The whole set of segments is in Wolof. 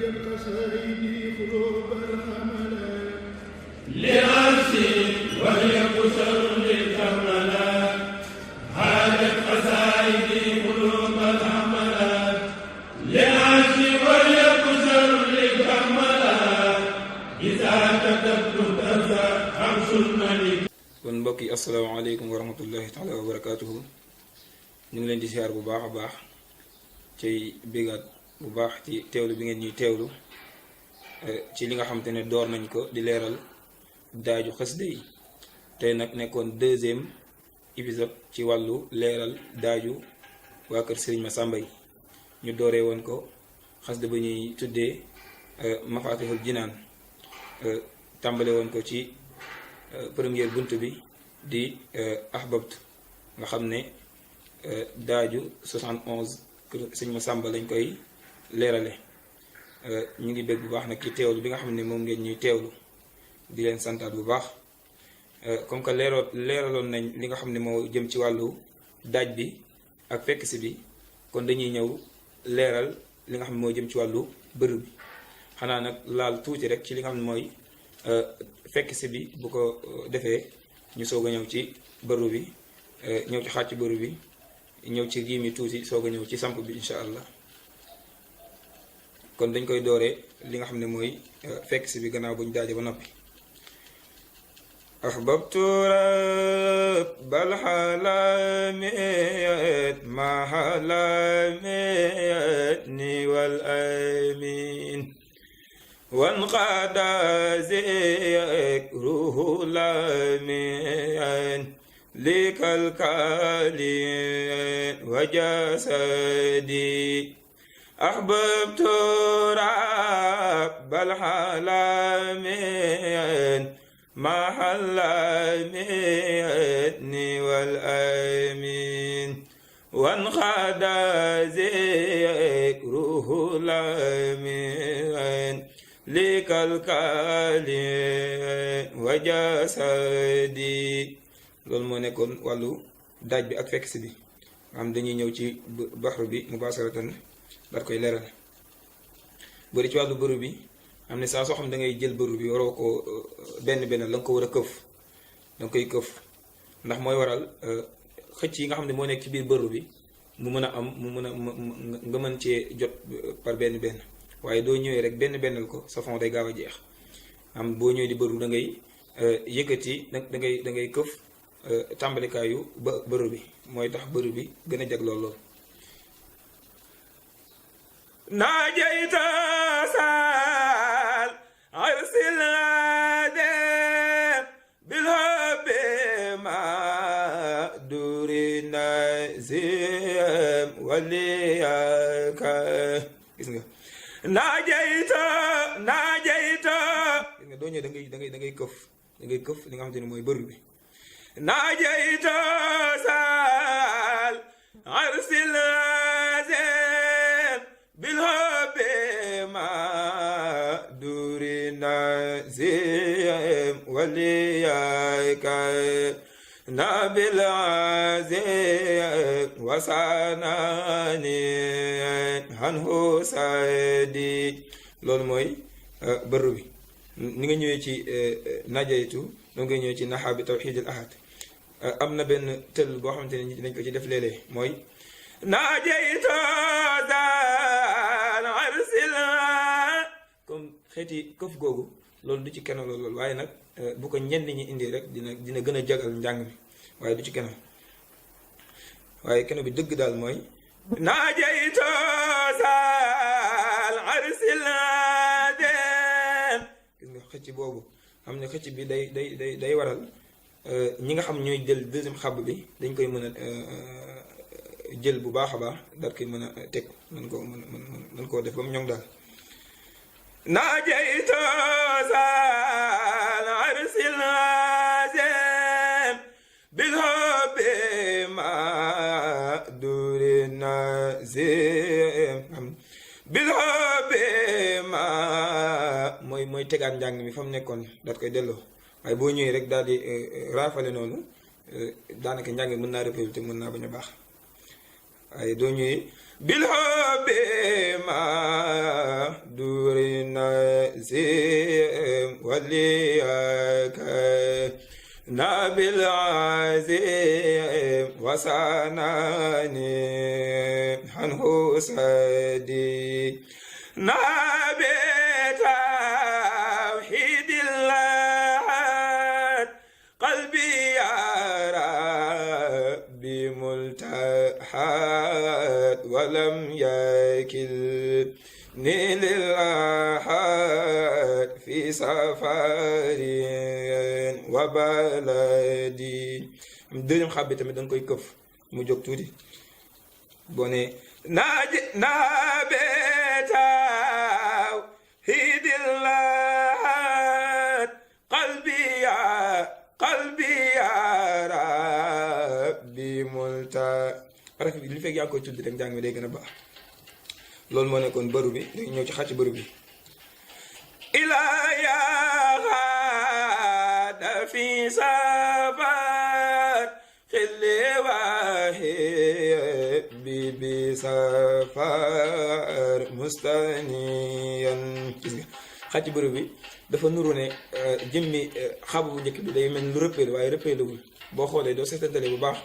القصائد قلوب الحملا لعرشي وهي بشر للكملا حاجت قصائدي قلوب الحملا لعرشي وهي بشر للكملا إذا كتبت كذا عرش الملك. kon mbokk yi asalaamaaleykum wa rahmatullahi taala wa barakaatuhu ñu ngi leen di siyaar bu baax a baax cay bégaat bu baax ci teewlu bi ngeen ñuy teewlu ci li nga xamante ne door nañ ko di leeral daaju xasida yi tey nag nekkoon deuxième épisode ci wàllu leeral daaju waa kër Sëriñ Massamba yi ñu dooree woon ko xasida ba ñuy tuddee Mafatihul Jinaan tàmbale woon ko ci première bunt bi di ahbabtu nga xam ne daaju 71 kër Sëriñ Massamba lañ koy leerale ñu ngi bég bu baax nag ci teewlu bi nga xam ne moom ngeen ñuy teewlu di leen santaat bu baax comme que leeraloon nañ li nga xam ne moo jëm ci wàllu daaj bi ak fekk si bi kon dañuy ñëw leeral li nga xam ne moo jëm ci wàllu bërëb bi xanaa nag laal tuuti rek ci li nga xam ne mooy fekk si bi bu ko defee ñu soog a ñëw ci bërëb bi ñëw ci xàcc bërëb bi ñëw ci riim yi tuuti soog a ñëw ci samp bi incha allah kon dañ koy dooree li nga xam ne mooy fekk si bi gannaaw buñ daaje ba noppi ahbabtu rabbal alamin ma alamin ni wal amin wanqada zikruhu lamin likal kalin wa jasadi أحببت رب العالمين مع الأمين والأمين وانقاد ذكره الأمين لكالكالين وجسدي loolu moo nekkoon wàllu daaj bi ak fekk si bi am dañuy ñëw ci baxru bi mubasharatan daal koy leeral bëri ci wàllu bëru bi am ne saa soo xam da ngay jël bëru bi waroo ko benn la nga ko war a këf danga koy këf ndax mooy waral xëcc yi nga xam ne moo nekk ci biir bëru bi mu mën a am mu mën a nga mën cee jot par benn waaye doo ñëwee rek bennal ko sa fond day gaaw a jeex am boo ñëwee di bëru da ngay yëkkati da ngay këf tàmbalikaayu bëru bi mooy tax bëru bi gën a jag lool ناجيت سال أرسل بالحب ما دورنا زيم وليك ناجيت nga doo ñëw da ngay këf li nga xamante ne mooy bëru bi ناجيت سال أرسل بالحب ما دورنا زيم وليك نابل عزيم وساناني عنه سيدي loolu mooy bërru bi ni nga ñëwee ci najaytu noonu nga ñëwee ci naxaa bi tawxiidul ahad am na benn tëll boo xamante ne dañ ko ci def léeg-léeg mooy najaytu comme xeeti këf googu loolu du ci kenn loolu waaye nag bu ko ñenn ñi indi rek dina gën a jagal njàng mi waaye du ci kenn waaye kenn bi dëgg daal mooy naajayto sal arsil dem gis nga xëcc boobu xam ne xëcc bi day waral ñi nga xam ñooy jël deuxième xab bi dañ koy mën a jël bu baax a baax daal koy mën a teg mën koo def ba mu ñoŋ daal naajayto sal arsil dem bil hubbi ma durina zim bil hubbi ma mooy tegaat njàng mi fa mu nekkoon daal koy delloo waaye boo ñëwee rek daal di raafale noonu daanaka njàng mën naa répété te mën naa bañ a baax waaye doo ñëwee bil hubbi ma dur العظيم وليك نبي العظيم وسناني عنه سدي نبي توحيد الله قلبي يا ربي ملتحد ولم يكلني للأحد في سفر وبلدي deuxième xab bi tamit da nga koy këf mu jóg tuuti boo ne naabetaaw hidillahat qalbi ya rabbi multa araf bi li fekk yaa ngi koy tudd rek njàng mi day gën a baax loolu moo nekkoon bëru bi dañu ñëw ci xàcc bëru bi ilaa yaxaada fi safar xilli waaxid bi safar mustaniyan gis nga xàcc bëru bi dafa nuru ne jëmmi xabu bu njëkk bi day mel lu rëppee waaye rëppeelewul boo xoolee doo seetantale bu baax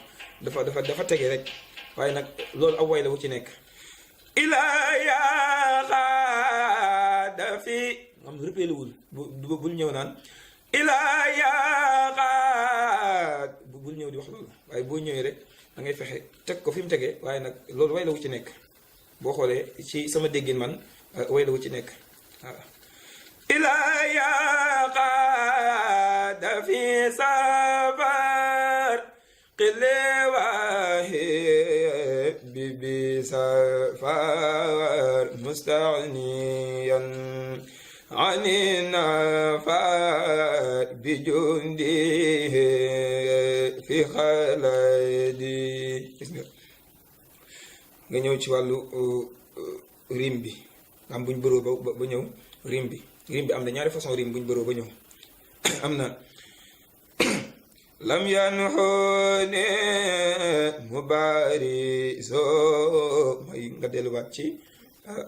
dafa tege rek waaye nag loolu aw way la wu ci nekk ilaa yaxaada fi am rëppeelewul bul ñëw naan ilaa yaxaad bul ñëw di wax loolu waaye boo ñëwee rek da ngay fexe teg ko fi mu tegee waaye nag loolu way la wu ci nekk boo xoolee ci sama déggin man way la wu ci nekk waaw ilaa yaxaada fi safar qille waahid bi safar mustaniyan ani nafar bi jundihi fi xaladi gis nga ñëw ci wàllu rim bi am buñ bëroo ba ñëw rim bi am na ñaari façon rim buñ bëroo ba ñëw am na lam yanxoone mubariso mooy nga delluwaat ci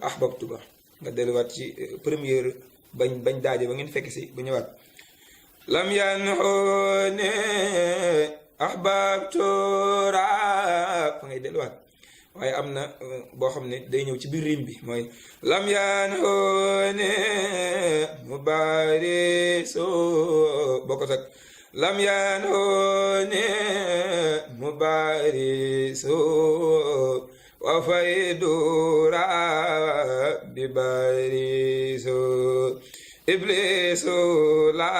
ahbabtu ba nga delluwaat ci première bañ daaje ba ngeen fekk si ba ñëwaat lam yanxoone ahbabtu raab fa ngay delluwaat waaye am na boo xam ne day ñëw ci biir rim bi mooy lam yanxoone mubariso bokkut ak lam yanxoone mubariso wa faydu rabbi bariso iblisu la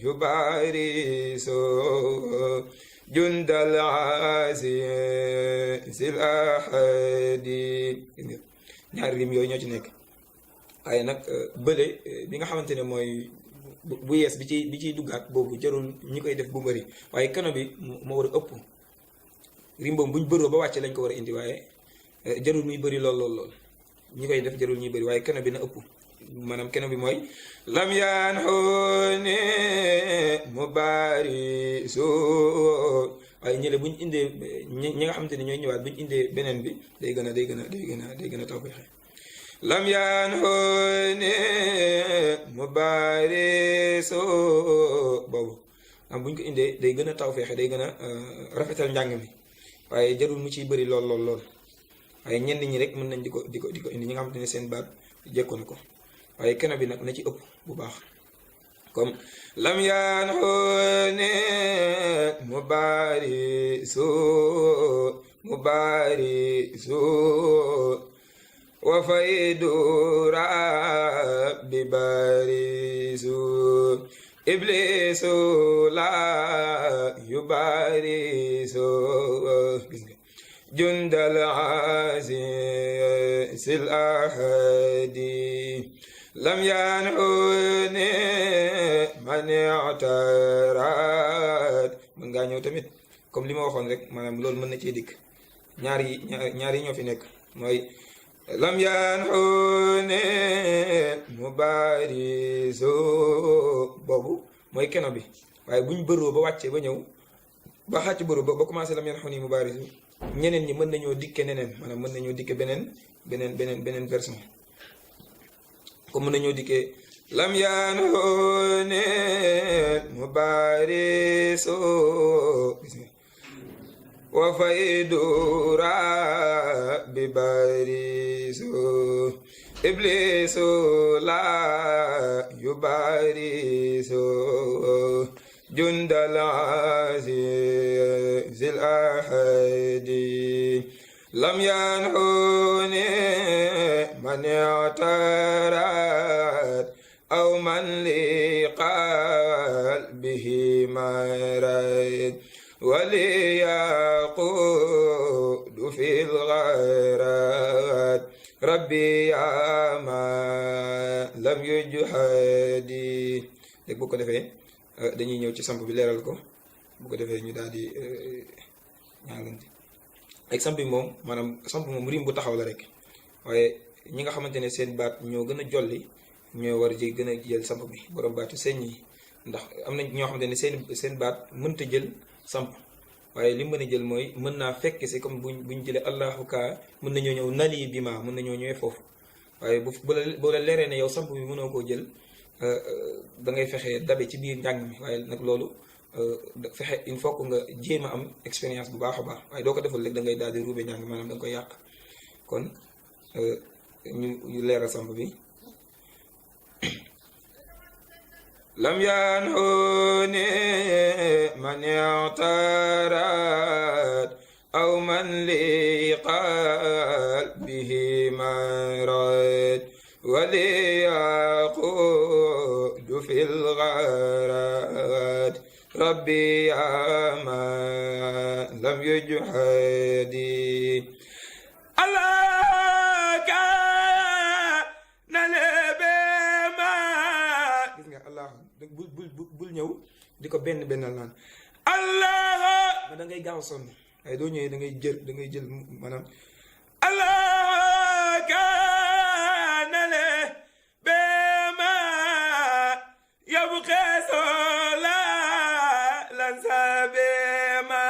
yubariso jundal azizil ahadi ñaari rim yooyu ñoo ci nekk waaye nag bële bi nga xamante ne mooy bu yees bi ciy duggaat boobu jarul ñi koy def bu bëri waaye kano bi moo war a ëpp rim boobu buñ bëroo ba wàcce lañ ko war a indi waaye jarul muy bëri lool ñi koy def jarul ñuy bëri waaye kano bi na ëpp maanaam kano bi mooy lam yanxoone mubariso waaye ñële buñ indee ñi nga xamante ne ñooy ñëwaat buñ indee beneen bi day gën a taw fexe lam yanxoone mubariso boobu am buñ ko indee day gën a taw feexe day gën a rafetal njàng mi waaye jarul mu ciy bëri lool waaye ñenn ñi rek mën nañ di ko indi ñi nga xamante ne seen baat jekku na ko waaye keno bi nag na ci ëpp bu baax comme lam yanxoone mubariso wa faydu rabbi barisu iblisu la yubarisu gis nga jundal azizil ahadi lam yanxoone man i'tarat mën ngaa ñëw tamit comme li ma waxoon rek maanaam loolu mën na cee dikk ñaar yi ñoo fi nekk mooy lam yanxoone mubariso boobu mooy keno bi waaye buñ bëroo ba wàccee ba ñëw ba xàcc bëroo ba commencé lam yanxoone mubariso ñeneen ñi mën nañoo dikke neneen maanaam mën nañoo dikke beneen version comme mën nañoo dikkee lam yaanhoone mubariso wa faydura bi bariso iblisu la yubariso jundal azizil ahadi lam yanhuni man i'tarat aw man li qalbihi marad وليقود في الغيرات ربي يا ما لم يجهدي léegi bu ko defee dañuy ñëw ci samp bi leeral ko bu ko defee ñu daal di ñaalante ak samp bi moom maanaam samp moom rim bu taxaw la rek waaye ñi nga xamante ne seen baat ñoo gën a jolli ñoo war ji gën a jël samp bi borom baatu seen yi ndax am na ñoo xamante ne seen baat mënta jël samp waaye li mën a jël mooy mën naa fekk si comme buñ jëlee allahu ka mën nañoo ñëw nali bi ma mën nañoo ñëwee foofu waaye bu la leeree ne yow samp bi mënoo koo jël da ngay fexe dabe ci biir njàng mi waaye nag loolu fexe il faut que nga jéem a am expérience bu baax a baax waaye doo ko defal rek da ngay daal di ruube njàng maanaam da nga koy yàq kon ñu leeral samp bi lam yanhuni man i'tarat aw man li qalbihi marad وليقود في الغارات ربي يا ما لم يجهدي الله كان لبما gis nga allah bul ñëw di ko benn naan allah da ngay gaaw sonn waaye doo ñëwee da ngay jël maanaam allah kaana le bema yabqa sola lan sa bema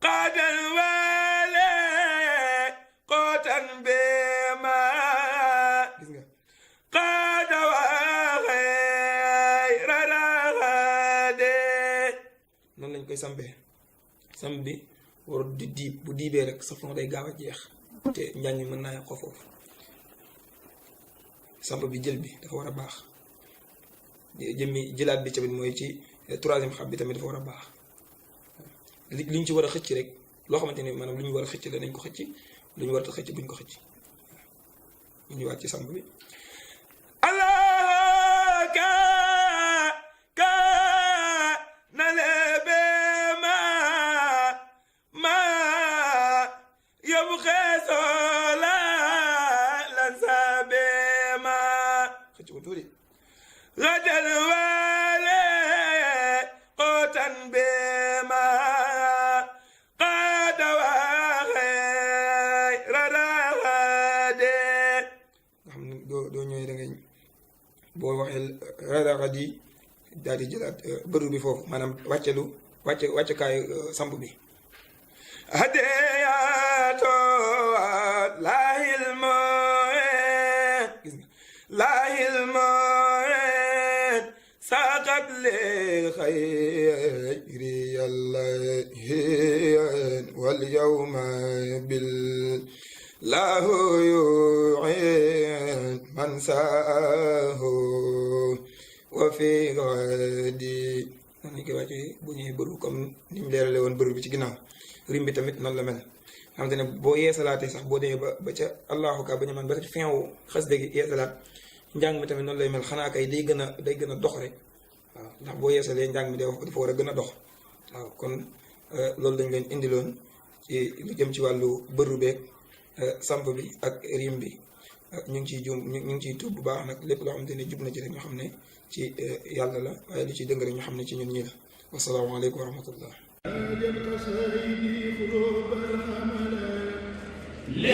qadan wale qotan bema gis nga qada wa rarade noonu lañ koy sambe sam bi war di diib bu diibee rek sa fond day gaaw a jeex te njàng mi mën naa yàq ko foofu samp bi jël bi dafa war a baax jëmmi jëlaat bi tamit mooy ci troisième xab bi tamit dafa war a baax li ñu ci war a xëcc rek loo xamante ne maanaam lu ñu war a xëcc la nañ ko xëcc lu ñu war a xëcc buñ ko xëcc ñu ñëwaat ci samp bi غدل والي قوتا بما قاد وخير رغدي nga xam ne doo ñëwee da ngay boo waxee ragadi daal di jëlaat bëru bi foofu maanaam wàccekaayu samp bi hadiyato lahil moen gis nga lahil moen saqat li xayri allahin wal yawma bil lahu yu'in man saahu wa fi gadi noonu lañ koy wàccee bu ñëwee bëru comme ni mu leerale woon bëru bi ci ginnaaw rim bi tamit noonu la mel xam te ne boo yeesalaatee sax boo demee ba ca allahu ka ba ñu man ba ci fin wu xas dëgg yeesalaat njàng mi tamit noonu lay mel xanaa kay day gën a dox rek waaw ndax boo yeesalee njàng mi dafa war a gën a dox waaw kon loolu dañ leen indiloon ci lu jëm ci wàllu bëru beeg samp bi ak rim bi ñu ngi ciy juum ñu ngi ciy tuub bu baax nag lépp loo xamante ne jub na ci rek ñu xam ne ci yàlla la waaye lu ci dëng rek ñu xam ne ci ñun ñii la wasalaamaaleykum wa rahmatullah li